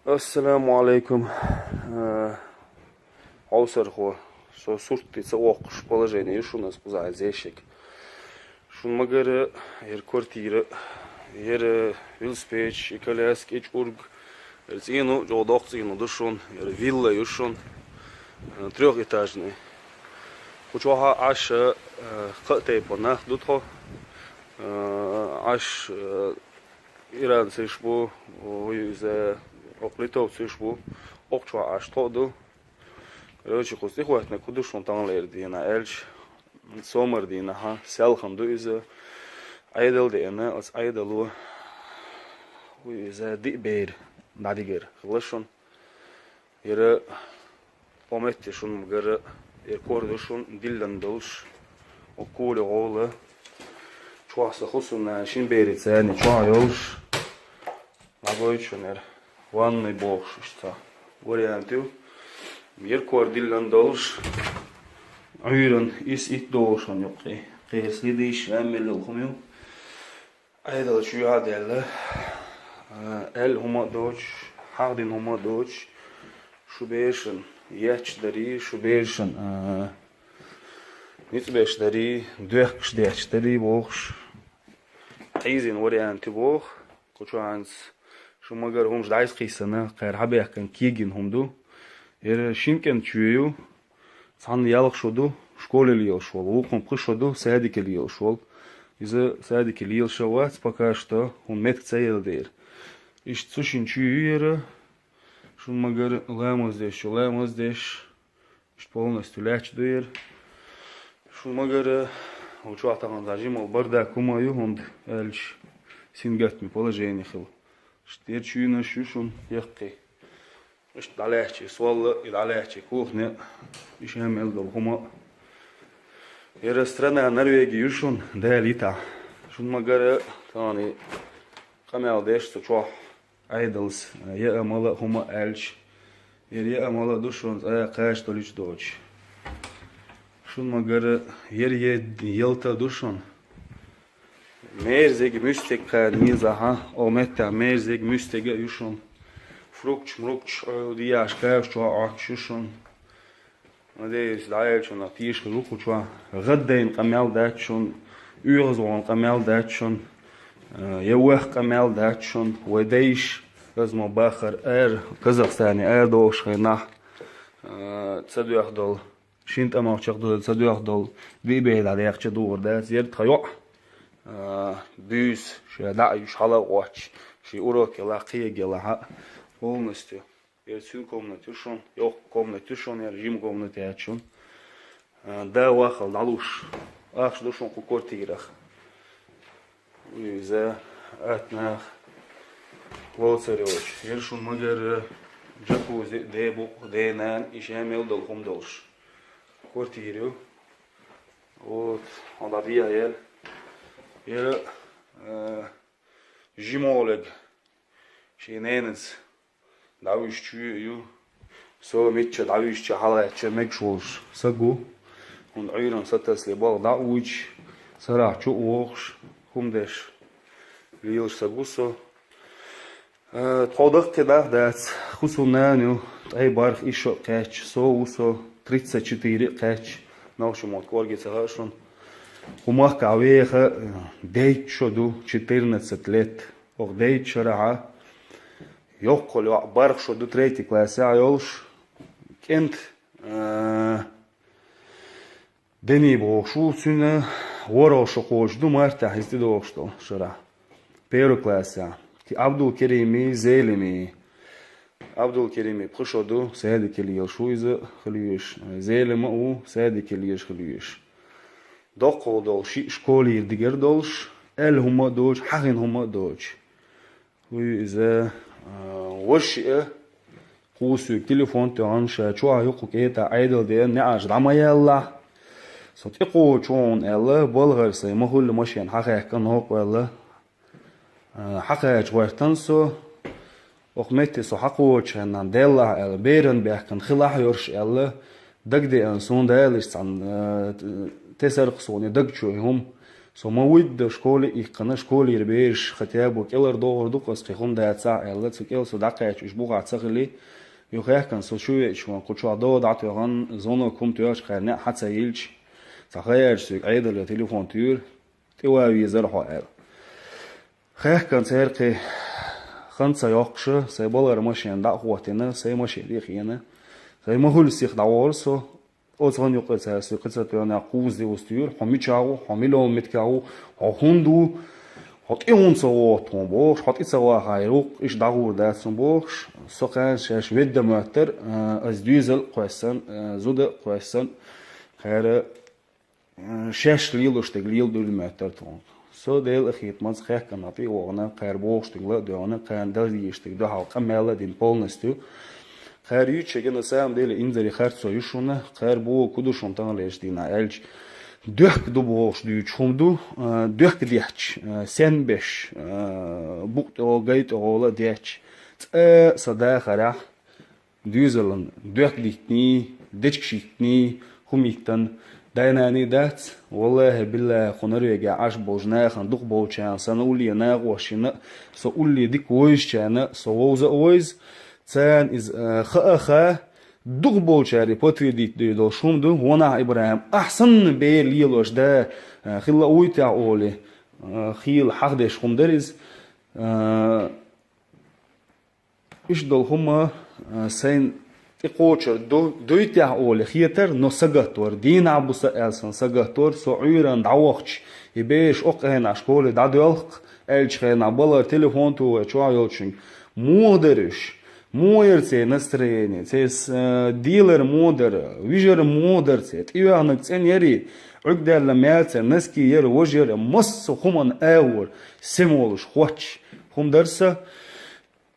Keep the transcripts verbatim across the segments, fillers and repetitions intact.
Ассаламу алейкум. Э, хьовсархо, со сурт тӀе ца воккхуш положение ю шуна ас кхузахь зешиг. Шун магара яра квартира, яра велосипедаш, и коляска, и чӀург, яра цӀийно, чӀогӀа доккха цӀийно ду шун, яра вилла ю шун, э, трёхэтажный. Кху чохь Ӏаш, э, кхаа тайпа нах ду тхо. Э, Ӏаш, э, иранцаш бу, вуй иза, окху литовцаш бу, окху чохь Ӏаш тхо а ду. Короче, кхуза тӀехӀоьттинарг хӀун ду шуна таханлера дийнахь аьлча, сомара дийнахьа, селхана ду иза. Ӏедал деана, оцу Ӏедало, вуй иза, диъ бер дӀадигар хилла шуна. Яра ометте шун магара, яра кор ду шун диллина долуш, оцу кури гӀовла, чохь сан хӀусамнана шина берийн цӀарна чохь йолуш, дӀагойту шуна яра, ванна бохуш иштта цхьа вариант ю. Яра кор диллина долуш, Ӏуьйранна ис итт долуш хан юккъе, кхеран слидиш, ваьммел йолу хӀума ю. Ӏедал чу юьхьа а даьлла, а, аьлла хӀума а доцуш, хьахдина хӀума а доцуш, шу берашна етташ дарий, шу берашна, а, ницкъ беш дарий, доьхкаш детташ дарий бохуш, Ӏийзина вариант ю боху, кху чохь хӀинца шу магара хӀумаш дӀасакхийсина, кхара хьабаьхкина кегийна хӀума ду. Яра шина кӀентан чоь ю, цхьанна ялх шо ду, школе лелаш волу, вукхунна пхи шо ду, садике лелаш волу. Иза садике лелаш а вац пока что, хӀунда меттиг ца елла дера. Иштта цу шина чоь ю яра, шун магара ламаз деш ю, ламаз деш, иштта полностью лаьтташ ду яра. Шун магара, ву чохь тахана жимма бардак хӀума а ю, хӀунда аьлча сингаттаме положение хилла. Иштта яра чуьйнаш ю шун яккхий. Иштта дӀалаьцчи, солла и дӀалаьцчи кухня, и шен мел долу хӀума. Яра страна Норвеги ю шун, Дала йитахь. Шун магара тахана къамел деш цу чохь Ӏедалс, яа мала а хӀума а аьлча, яра яа мала а ду шун цӀа кхача долуьйтуш доцуш. Шун магара яра е ялта а ду шун. Мерзиг, муьстиг кхана мезахьа, о меттехь мерзиг, муьстиг а ю шун. Фрукташ, мрукташ, Ӏуьйла дияш, каша чохь Ӏоттуш ю шун. Надеюсь, дӀаеллачунах теша хир ву кху чохь. ГӀаддайна къамел дац шун, оьгӀазвахана къамел дац шун, э, я ваьхна къамел дац шун, вай дайша, хаза ма бахара ара, Казахстане ара дохуш хенахь, э, ца доьхна долу. Шина тӀамах чекхдоза ца доьхна долу, диъ бер дӀадаьккхича духур дац. Яра тхан йоӀ, а, буьйса, ша дӀа а юьйш хьала а гӀоттуш, шен урок елахь, кхиаг елахь а, полностью. Яра цуьнан комната ю шун, йоккха комната ю шун, яра жима комната яц шун. А, да вахал дӀалуш, ахча ду шун кху квартирах. Иза атнах лоцарь йоцуш. Яра шун магара джакузи, ден букъ, ден нана, и шен мел долу хӀума долуш. Квартира ю. Вот, хьо дӀадехьа яра. Яра, э, жимолег. Шен ненаца дӀавуьжучу ю. Со мичча дӀавуьжуча хьалагӀаьттича мегаш волуш саг ву. ХӀунда Ӏуьйранна сатасале балха дӀа а вуьйцуш, сарахь чу а вохуш, хӀума деш лелаш саг ву со. Э, тхо даккхий нах дац, хӀусамнана ю, ткъе барх ишшо а кхаьчча, со ву со, тридцать четыре а кхаьчча, нохчийн мотт кӀорге ца хаьа шуна. Кху махкахь веха, э, дейтта шо ду, четырнадцать лет. Оха дейтта шарахьа, йоккхул йоӀ, барх шо ду третий классехь йолуш, кӀент, а, Дени бохуш ву, цуьнан ворхӀ шо кхочуш ду мартахь иза тӀедогӀуш долу шарахь. Первый классехь. Ки-, Абдулкерими, Зелими. Абдулкерими пхи шо ду, садике лелаш ву иза хила везаш. Зелима а ву, садике лелаш хила везаш. Доккхал долу шиъ школера дигар долуш, аьлла хӀума а доцуш, хьахийна хӀума а доцуш. Вуй иза, а, ваша а, кхузза телефон тоьхна, ша чохь ю кху кӀетахь, Ӏедал деана, неӀарш дӀа ма яллахь. Со тӀекхочу хьуна аьлла, балхара сайн ма хуьллу машена хьахаьхкина хӀокху аьлла. А, хьакхача гӀоьртина со. Окху метте со хьакхочу хенахь, деллахь аьлла, беран баьхкина хилахь йорш аьлла, дагадеана суна далаш цхьана, а, тесарх суна даг чу и хӀума. Со ма вуьйда школе иккхана, школера бераш хотя бы кӀелара догӀур ду-кх ас, кхин хӀума дацахь аьлла, цу кӀел со дӀакхаьчча, уьш бухахь ца хилий, юха хехкан со чу веача, вон кху чохь догӀа дӀатоьхна, звонок хӀума тоьхча, кхарна а хьа ца йилча, цхьа ха яьлча соьга Ӏедале телефон туьйра, тӀе ван везара хьо аьлла. Хехкан церкхе хан ца йоккхуша, сайн балгара машен дӀа а хӀоттийна, сайн машен тӀе а хиъна, сайн ма хуьллу сиха дӀавахара со, оцу хан юккъе цара соьга кхин ца тоьхна кхузза де устуьйра, хьо мичахь ву, хьо мила волу меттигахь ву, хьо хӀунда ву, хьо тӀе хӀунда ца воху тхуна бохуш, хьо тӀе ца вахахь, вукху иштта дӀагӀур дац хьуна бохуш, со кхарна шаьш ведда моьттура, а, ас доьзал а кхоьссина, а, зуда а кхоьссина, кхара, а, шаьш лелош дерг леладуьйла моьттура тхуна. Со Делан къинхетамца хехкан тӀе а вахана, кхара бохуш дерг ла а доьгӀна, кхарна дан дезаш дерг дуьхьал къамел а дина полностью. Кхара юьйцуш гина, на самом деле, инзаре харцо ю шуна, кхара боху ду шуна таханлерчу дийнахь аьлча, доьхка ду бохуш дуьйцуш хӀума ду, а, доьхка детташ, а, сенбеш, а, букъ тӀехула, гай тӀехула детташ, цкъа а сан дахарехь, доьзалан доьхка диттиний, дечигаш йиттиний, хӀума йиттина дай-наний дац. Валлахьи-биллахьи, кху Норвегехь Ӏаш болчу нахана дукхахболчарна, сан улле накъосташна а, со улле дика вевзачарна а, со вовза а вевза, царна иза, а, хаа а хаа, дукхахболчара подтвердить дийр долуш хӀума ду, ванахь ИбрахӀим, ахь санна бер лелош да, а, хилла а вуй техьа олий, а, хийла хьахдеш хӀума дара иза. А, Иштта долу хӀума, а, сайна тӀекхочур ду, дуй техьа олий хетара, но сагатдора, дийнахь бу сан аьлла сан сагатдора, со Ӏуьйранна дӀавахча, и бераш окху хенахь школе дӀадоьлху, аьллачу хенахь балара телефон тухий чохь йолчуьнга. Муха дара уьш? Муха яра церан настроение? Церан с-, а, дийлар муха дара? Вижар муха дара церан? ТӀеоьхнарг цӀена ярий? Ӏуьрг даьлла мел церан носки яра, важа яра? Массо а хӀуманна агӀор сема волуш хоттуш хӀума дара сан.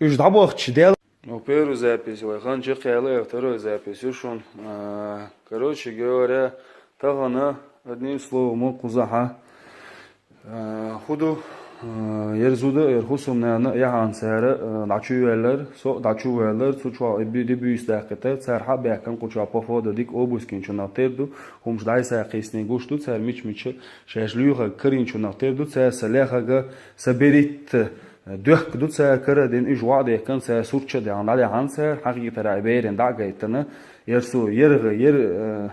Уьш дӀабахча дел. Ну, первую запись вай хан чекхъяьлла, второй запись ю шуна. А, короче говоря, тахана, одним словом, кхузахьа, а, хӀун ду, а, яра зуда, яра хӀусамнана, яхьан цара, а, дӀачувоьллар, со а дӀачувоьллар, цу чохь и би-, де буьйса даьккхийтар, цара хьа а баьхкина, кху чохь по ходу дика обыскинчунах тера ду, хӀумаш дӀай-схьай кхийсний гуш ду, цара мича-мича шаьш лоьхург карийначунах тера ду, цара сан лехарг, сан беритта, доьхка ду цара кара а дина, уьш ваӀ а дехкина, цара сурт чу а даьхна, дӀадаьхьна цара, хьан хетарехь и берина дӀа а гайтина, яра со, яра, яра, э,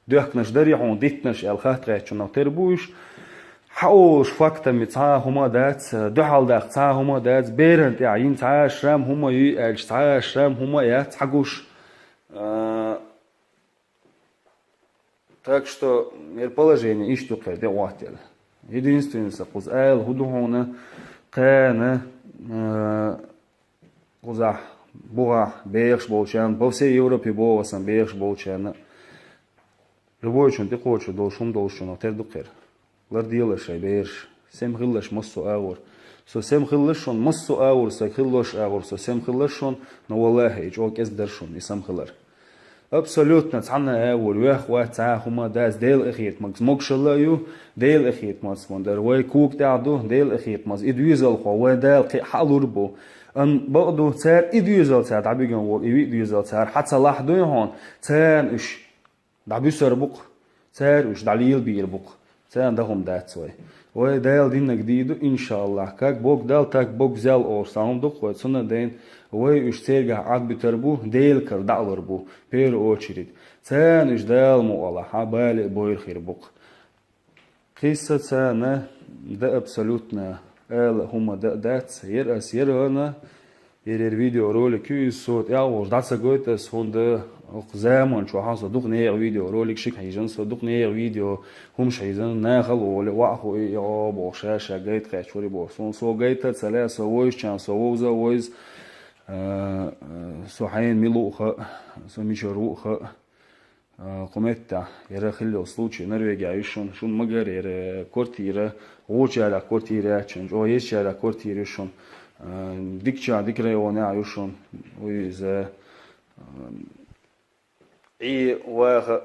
доьхканаш дарий хьуна диттанаш аьлла хатта гӀертачунах тера бу уьш. Хьан олуш фактами цхьа а хӀума а дац, дуьхьал даккха цхьа а хӀума а дац, берана тӀехь йина цхьа а шрам хӀума юй аьлча, цхьа а шрам хӀума а яц хьан гуш. Э, Так что, яра положение иштта ю кхера тӀе а хӀоттаелла. Единственное, сан кхуза ала хӀун ду хьуна, кхана, а, кхузахь, бухахь бехаш болчарна, по всей Европе боху сан бехаш болчарна. Любойчунна тӀекхочур долуш хӀума долчунах тера ду кхера. Ларделаш шайн бераш. Сема хилалаш массо а агӀор. Со сема хилалаш шуна массо а агӀор, сан хилалаш агӀор, со сема хилалаш шуна, но валлахьи, и чӀогӀа кӀезиг дара шуна, и сема хилар. Абсолютно цхьанна а агӀор, вех вац, цхьа а хӀума дац, Делан эхетамца могушалла а ю, Делан эхетамца ма дара, вай кога тӀехь ду, Делан эхетамца и доьзалхо, вайн Дала кхин а хьалур бу. Ан бакъ ду, цара и доьзал цара дӀабиган волу, и виъ доьзал цара хьан ца лахь дуй хьуна, царна уьш дӀабуьсур бу-кх, цара уьш дӀалелабийр бу-кх, царна дан хӀума дац вай. Вай Дала диннарг дийр ду, иншааллахь. Как Бог дал, так Бог взял олуш цхьа хӀума ду-кх вай, цунна дайна вай уьш цергахь Ӏадбуьтур бу, Делан кара дӀа а лур бу, первую очередь. Царна уьш Дала мукъалахь, хьан бале а бойла хир бу-кх. Кхин сан царна дан абсолютно ала хӀума дан а дац, яра ас яра хӀана, яра, яра видеоролик ю иза, со тӀаьхьа волуш дӀа ца гойту ас, хӀунда оцу заман чохь со дукха нехан видеороликаш хьийзина, со дукха нехан видео хӀумаш хьийзина, нахала волу, ваӀ хуий, йо, боху, ша-ша гайта кхаьчвари боху. Суна со гайта а ца лаьа, со вовзачарна со вовза а вовза, а, а, со хьенан мила ву а хаьа, со мичара ву а хаьа. А, кху меттехь, яра хилла йолу случай Норвегехь ю шуна, шуна магар яра квартира, вочарах квартира яц шуна, чӀогӀа езачарах квартира ю шуна, а, дикача, дика районехь ю шуна, вуй иза, а, Ӏе ваха,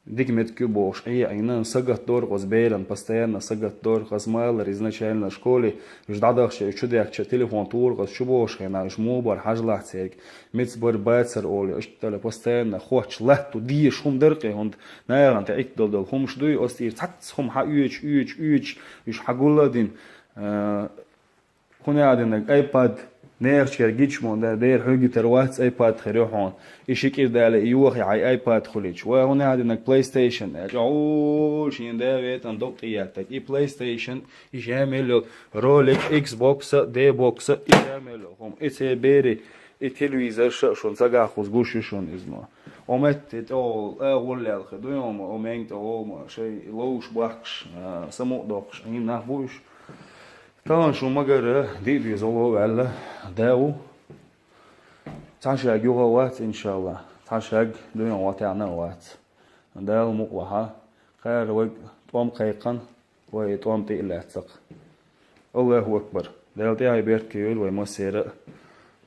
дика меттиг ю бохуш, Ӏе а Ӏийна, сагатдора-кх оцу беран, постоянно сагатдора-кх, ас ма аллара, изначально школе уьш дӀадахча, уьш чу даьхкича, телефон тухура-кх ас, чу бохуш хенахь, уьш муха бара, хьажалахь цаьрга, меца бара, бацара олий, иштта постоянно хоттуш, латто дезаш хӀума дара-кх и, хӀунда нахана тӀе Ӏиттадала долу хӀумаш дуй, ас тӀера цхьацца хӀума хьаоьцуш, оьцуш, оьцуш, уьш хьагул а дина. А, хӀун аьлла динарг, iPad нехачара гича мо, да, дера хьоьгуьйтур вац, iPad хир ю хьуна. И ши кӀира дале, и йохий хьайн iPad хуьлийча. Ва хӀун аьлла динарг, PlayStation, аьлча, о, шен да ветан дог тӀееттарг. И PlayStation, и жа мел йолу ролик, Xbox-а, D-Box-а, и жа мел йолу хӀума. И церан берийн, и телевизорш а шуна ца гахь, кхуза гуш ю шуна иза ма. О метте тӀехула, а, гӀоллаьлла хир ду, йома, о менга тӀехула ма, шайн ловш бахкаш, а, самукъа доккхуш, хӀиннах бу уьш. Тахана шун магара диъ доьзал ваьлла, да ву. Цхьа шаг юха а вац, иншалла. Цхьа шаг дуьйна гӀо тӀехь а вац. Дала мукъ лахь, кхара вайга тӀом кхайкхина, вай и тӀом тӀе а лаьцна-кх. Аллаху акбар! Дала тӀаьхье беркате йойла вай массеран а.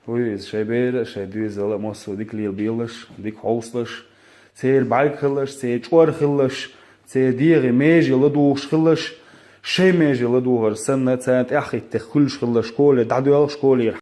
ХӀун ю иза, шайн беран а, шайн доьзалан а массо а дика лелабелаш, дика хьовсалаш, церан бӀаьрг хилалаш, церан чӀор хилалаш, церан дегӀан меже ладугӀуш хилалаш, шайн меже ладугӀур санна, царна тӀаьхьахӀиттина хуьлуш хилалаш, школе дӀадоьлху, школера